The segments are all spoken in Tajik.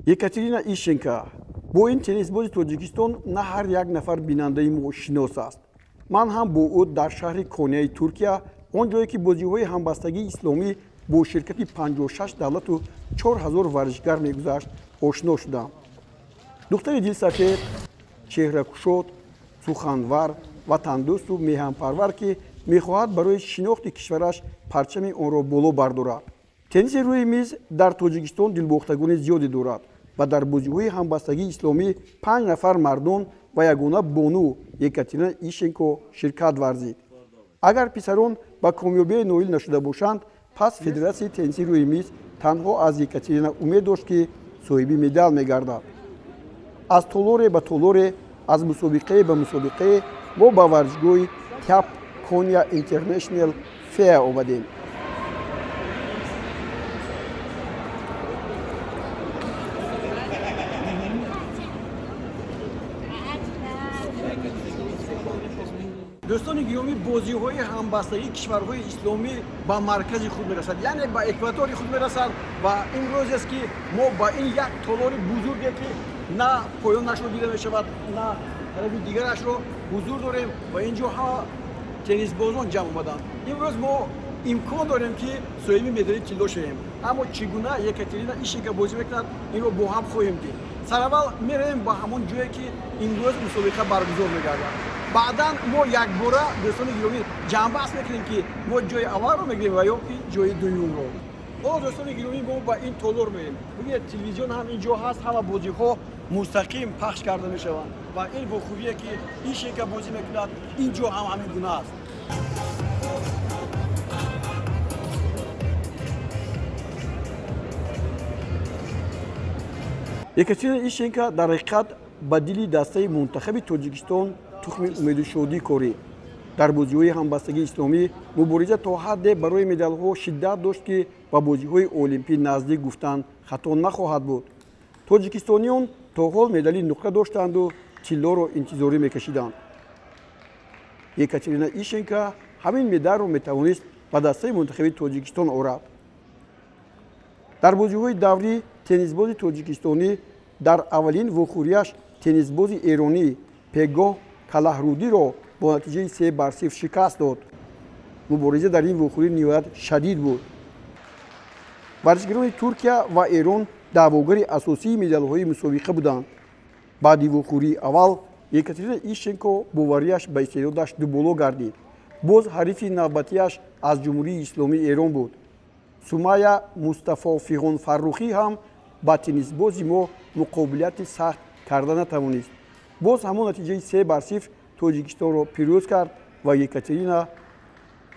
Екатерина Ищенко. Бо ин теннисбози Тоҷикистон на ҳар як нафар бинандаи мо шинос аст. Ман ҳам бо ӯ дар шаҳри Конияи Туркия, он ҷое ки бозиҳои ҳамбастагии исломӣ бо ширкати 56 давлату 4000 варзишгар мегузашт, ошно шудам. Духтари дилсафед, чеҳракушод, суханвар, ватандӯсту меҳанпарвар, ки мехоҳад барои шинохти кишвараш парчами онро боло бардорад. Тенниси рӯи миз дар Тоҷикистон дилбохтагони зиёде дорад ва дар бозиҳои ҳамбастагии исломӣ панҷ нафар мардон ва ягона бону Екатерина Ищенко ширкат варзид. Агар писарон ба комёбие ноил нашуда бошанд, пас федератсияи тенниси рӯи миз танҳо аз Екатерина умед дошт, ки соҳиби медал мегардад. Аз толоре ба толоре, аз мусобиқае ба мусобиқае мо ба варзишгоҳи ТЯП Кония Интернешнл Феа омадем. Дӯстони гиромӣ, бозиҳои ҳамбастагии кишварҳои исломӣ ба маркази худ мерасад, яъне ба экватори худ мерасад, ва ин рӯзест, ки мо ба ин як толори бузурге, ки на поёнашро дида мешавад, на тарафи дигарашро, ҳузур дорем ва ин ҷо ҳама теннисбозон ҷамъ омаданд. Имрӯз мо имкон дорем, ки соҳиби медали тилло шавем, аммо чӣ гуна Екатерина Ищенко бозӣ мекунад, инро бо ҳам хоҳем дид. Сараввал меравем ба ҳамон ҷое, ки имрӯз мусобиқа баргузор мегардад. Баъдан мо якбора, дӯстони гиромӣ, ҷамъбаст мекунем, ки мо ҷои аввалро мегирем ва ё ки ҷои дуюмро. Ҳоло, дӯстони гиромӣ, мо ба ин толор мерем. Бибинед, телевизион ҳам ин ҷо ҳаст, ҳама бозиҳо мустақим пахш карда мешаванд ва ин вохӯрие, ки Ищенко бозӣ мекунад, ин ҷо ҳам ҳамин гуна аст. Екатерина Ищенко дар ҳақиқат ба дили дастаи мунтахаби Тоҷикистон тухми умеду шодӣ корид. Дар бозиҳои ҳамбастагии исломӣ мубориза то ҳадде барои медалҳо шиддат дошт, ки ба бозиҳои олимпӣ наздик гуфтан хато нахоҳад буд. Тоҷикистониён то ҳол медали нуқра доштанду тиллоро интизорӣ мекашиданд. Екатерина Ищенко ҳамин медалро метавонист ба дастаи мунтахаби Тоҷикистон орад. Дар бозиҳои даврӣ теннисбози тоҷикистонӣ дар аввалин вохӯрияш теннисбози эронӣ Пегоҳ Калаҳрудиро бо натиҷаи 3-0 шикаст дод. Мубориза дар ин вохӯрӣ ниҳоят шадид буд. Варзишгарони Туркия ва Эрон даъвогари асосии медалҳои мусобиқа буданд. Баъди вохӯрии аввал Екатерина Ищенко боварияш ба истеъдодаш дуболо гардид. Боз ҳарифи навбатиаш аз Ҷумҳурии Исломии Эрон буд. Сумая Мустафо Фиғонфаррухӣ ҳам ба теннисбози мо муқобилияти сахт карда натавонист. Боз ҳамон натиҷаи 3-0 Тоҷикистонро пирӯз кард ва Екатерина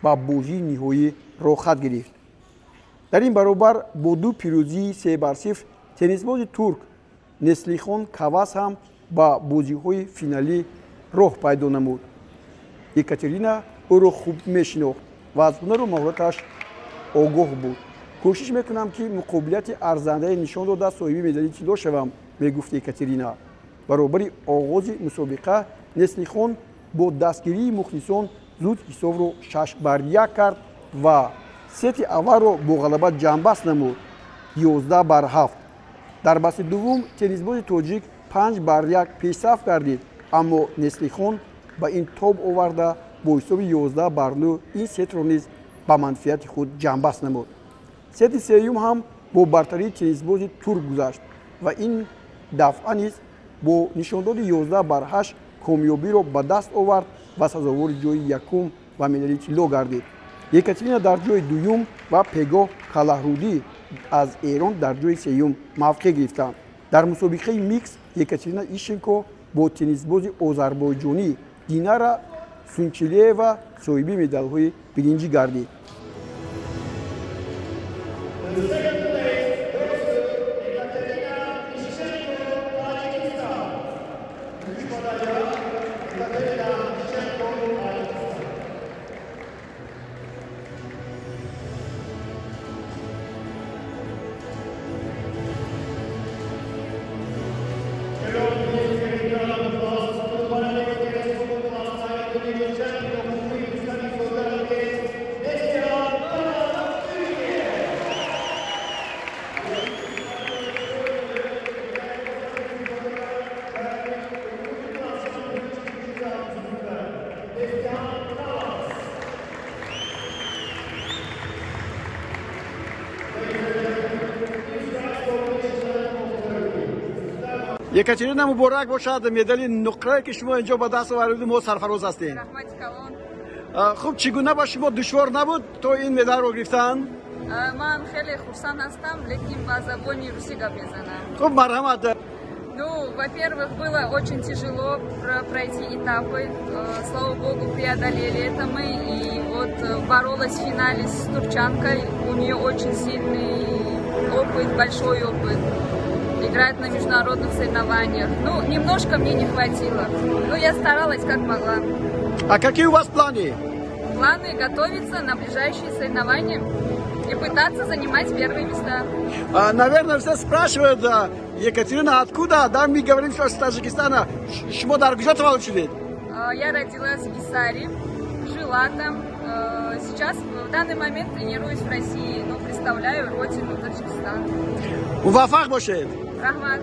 ба бозии ниҳоӣ роҳхат гирифт. Дар ин баробар бо ду пирӯзии 3-0 теннисбози турк Неслихон Кавас ҳам ба бозиҳои финалӣ роҳ пайдо намуд. Екатерина ӯро хуб мешинохт ва аз ҳунару маҳораташ огоҳ буд. «Кӯшиш мекунам, ки муқобилияти арзандае нишон дода, соҳиби медали тилло шавам», мегуфт Екатерина. Баробари оғози мусобиқа Неслихон бо дастгирии мухлисон зуд ҳисобро 6-1 кард ва сети аввалро бо ғалаба ҷамъбаст намуд, 11-7. Дар басти дуввум теннисбози тоҷик 5-1 пешсаф гардид, аммо Неслихон ба ин тоб оварда, бо ҳисоби 11-9 ин сетро низ ба манфиати худ ҷамъбаст намуд. Сети сеюм ҳам бо бартарии теннисбози турк гузашт ва ин дафъа низ бо нишондоди 11-8 комёбиро ба даст овард ва сазовори ҷои якум ва медали тилло гардид. Екатерина дар ҷои дуюм ва Пегоҳ Калаҳрудӣ аз Эрон дар ҷои сеюм мавқеъ гирифтанд. Дар мусобиқаи микс Екатерина Ищенко бо теннисбози озарбойҷонӣ Динара Сунчилеева соҳиби медалҳои биринҷӣ гардид. Екатерина, муборак бошад, медали нуқрае ки шумо инҷо ба даст овардед, мо сарфароз ҳастем. Раҳмати калон. Хуб, чӣ гуна ба шумо душвор набуд то ин медалро гирифтан? Ман хеле хурсанд ҳастам, лекин ба забони русӣ гап мезанам. Хуб, марҳамат. Ну, во-первых, было очень тяжело пройти этапы. Слава богу, преодолели это мы. И вот боролась в финале с турчанкой. У нее очень сильный опыт, большой опыт. Играет на международных соревнованиях. Ну, немножко мне не хватило. Но я старалась как могла. А какие у вас планы? Планы готовиться на ближайшие соревнования и пытаться занимать первые места. Наверное, все спрашивают, Екатерина, откуда? Да, мы говорим, что с Таджикистана. Шумо дар куҷо таваллуд шудед? Я родилась в Гисаре, жила там. Сейчас, в данный момент, тренируюсь в России, но представляю родину Таджикистан. Муваффақ бошед. Раҳмат.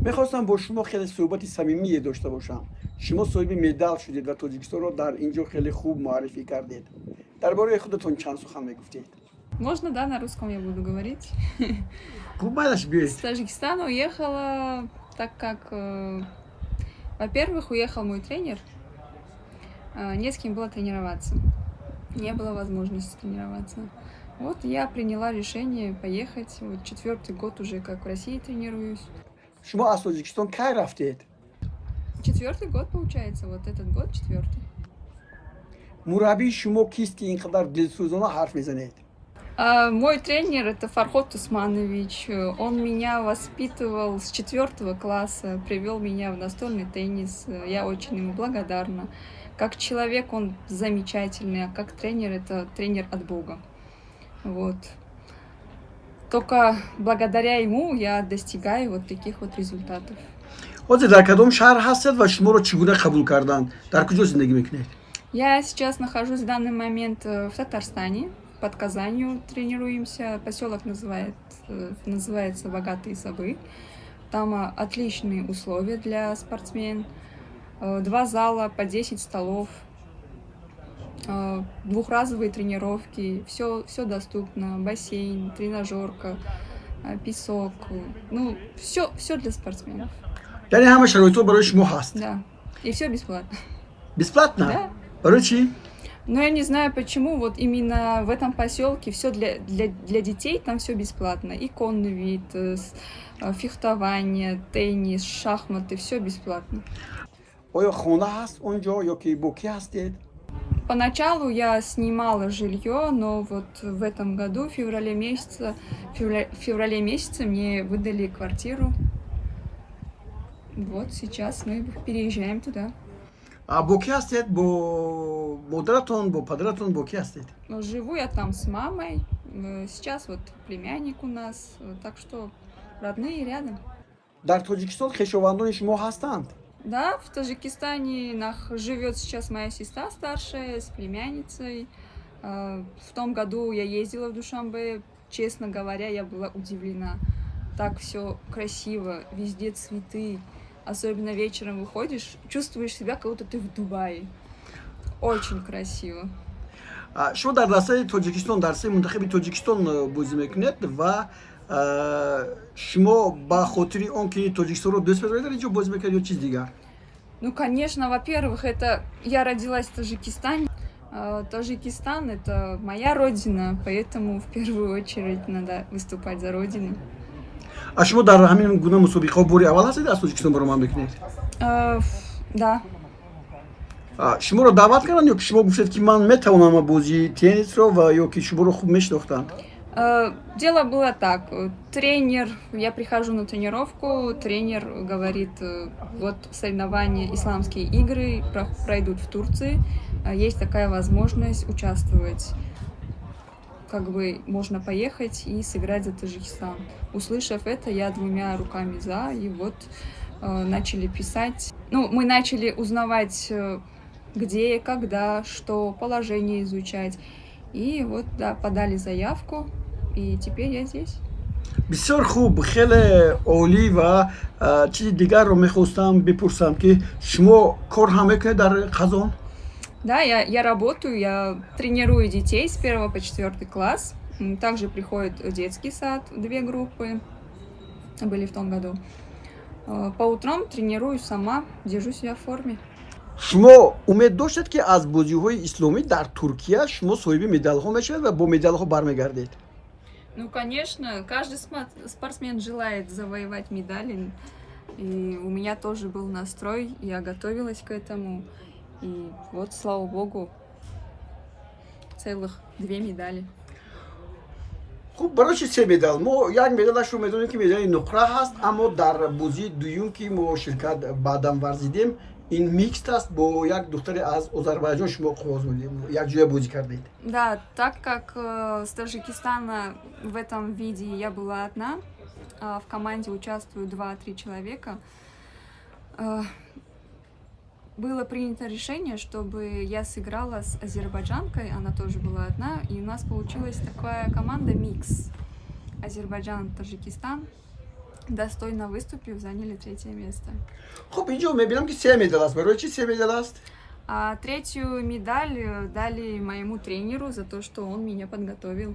Мехостам бо шумо хеле суҳбати самимие дошта бошам. Шумо соҳиби медал шудед ва Тоҷикистонро дар ин ҷо хеле хуб муаррифӣ кардед. Дар бораи худатон чанд сухан мегуфтед? Можно, да, на русском я буду говорить. Хуб, майлаш, биёед. С Таджикистана уехала, так как, во-первых, уехал мой тренер, не с кем было тренироваться, не было возможности тренироваться. Вот я приняла решение поехать, вот четвертый год уже как в России тренируюсь. Шумо аз Тоҷикистон кай рафтед? Четвертый год получается, вот этот год четвертый. Мураббии шумо кист, ки ин қадар дилсӯзона ҳарф мезанед? Мой тренер это Фарход Усманович. Он меня воспитывал с четвертого класса, привел меня в настольный теннис. Я очень ему благодарна. Как человек он замечательный, а как тренер это тренер от Бога. Вот. Только благодаря ему я достигаю вот таких вот результатов. Ҳозир дар кадом шаҳр ҳастед ва шуморо чӣ гуна қабул карданд? Дар куҷо зиндагӣ мекунед? Я сейчас нахожусь в данный момент в Татарстане, под Казанью тренируемся. Поселок называется Богатые Сабы. Там отличные условия для спортсмен. Два зала по 10 столов, двухразовые тренировки, все доступно, бассейн, тренажерка, песок, ну, все для спортсменов. Яъне ҳама шароитҳо барои шумо ҳаст? Да, и все бесплатно. Бесплатно? Да. Барои чӣ? Но я не знаю, почему вот именно в этом поселке все для детей, там все бесплатно. И конный вид, фехтование, теннис, шахматы, все бесплатно. Оё хона ҳаст он ҷо ё ки бо кӣ ҳастед? Поначалу я снимала жилье, но вот в этом году, в феврале месяце мне выдали квартиру. Вот сейчас мы переезжаем туда. А бо кӣ ҳастед? Бо модаратон, бо падаратон, бо кӣ ҳастед? Живу я там с мамой. Сейчас вот племянник у нас, так что родные рядом. Дар Тоҷикистон хешовандони шумо ҳастанд? Да, в Таджикистане живет сейчас моя сестра старшая с племянницей. В том году я ездила в Душанбе. Честно говоря, я была удивлена. Так все красиво, везде цветы. Особенно вечером выходишь, чувствуешь себя, как будто ты в Дубае. Очень красиво. Шумо дар дастаи Тоҷикистон, дар дастаи мунтахаби Тоҷикистон бозӣ мекунед ва шумо ба хотири он ки Тоҷикистонро дӯст медоред, дар ин ҷо бозӣ мекунед ё чиз дигар? Ну, конечно, во-первых, это я родилась в Таджикистане. Таджикистан — это моя родина, поэтому в первую очередь надо выступать за родину. А шумо дар ҳамин гуна мусобиқаҳо бори аввал ҳастед, аз Тоҷикистон баромад мекунед? Да. Шуморо даъват карданд ё ки шумо гуфтед, ки ман метавонам бозии теннисро, ва ё ки шуморо хуб мешинохтанд? Дело было так. Тренер, я прихожу на тренировку, тренер говорит, вот соревнования, исламские игры пройдут в Турции, есть такая возможность участвовать. Можно поехать и сыграть за Таджикистан. Услышав это, я двумя руками за, и вот начали писать. Мы начали узнавать, где, когда, что, положение изучать. И подали заявку, и теперь я здесь. Бисёр хуб, хеле олӣ. Ва чизи дигарро мехостам бипурсам, ки шумо кор ҳам мекунед дар Қазон? Да, я работаю, я тренирую детей с первого по четвертый класс. Также приходит детский сад, две группы были в том году. По утрам тренирую сама, держу себя в форме. Шумо умед доштед, ки аз бозиҳои исломӣ дар Туркия шумо соҳиби медалҳо мешавед ва бо медалҳо бармегардед? Ну, конечно, каждый спортсмен желает завоевать медали. И у меня тоже был настрой, я готовилась к этому. И вот, слава богу, целых две медали. Хуб, барои чи се медал? Мо як медалашро медонем, ки медали нуқра ҳаст, аммо дар бозии дуюм, ки мо ширкат баъдан варзидем, ин микст аст, бо як духтаре аз Озарбайҷон шумо қоғоз якҷоя бозӣ кардед. Да, так как с Таджикистана в этом виде я была одна, а в команде участвуют два-три человека, было принято решение, чтобы я сыграла с азербайджанкой, она тоже была одна, и у нас получилась такая команда микс. Азербайджан, Таджикистан. Достойно выступив, заняли третье место. Хуб, инҷо мебинам, ки се медал аст. Барои чи се медал аст? А третью медаль дали моему тренеру за то, что он меня подготовил.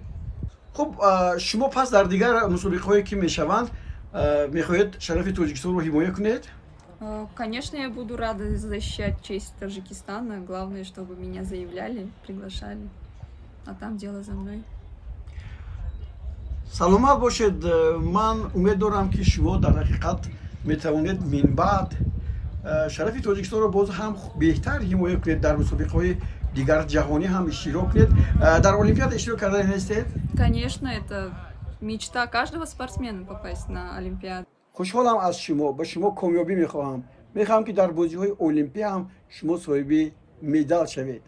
Хуб, шумо пас дар дигар мусобиқаҳое, ки мешаванд, мехоҳед шарафи Тоҷикистонро ҳимоя кунед? Конечно, я буду рада защищать честь Таджикистана. Главное, чтобы меня заявляли, приглашали. А там дело за мной. Саломат бошед. Ман умед дорам, ки шумо дар ҳақиқат метавонед минбаъд шарафи Тоҷикистонро боз ҳам беҳтар ҳимоя кунед, дар мусобиқаҳои дигар ҷаҳонӣ ҳам иштирок кунед. Дар Олимпиада иштирок карда нестед? Конечно, это мечта каждого спортсмена — попасть на Олимпиаду. Хушҳолам аз шумо, ба шумо комёбӣ мехоҳам. Мехоҳам, ки дар бозиҳои Олимпӣ ҳам шумо соҳиби медал шавед.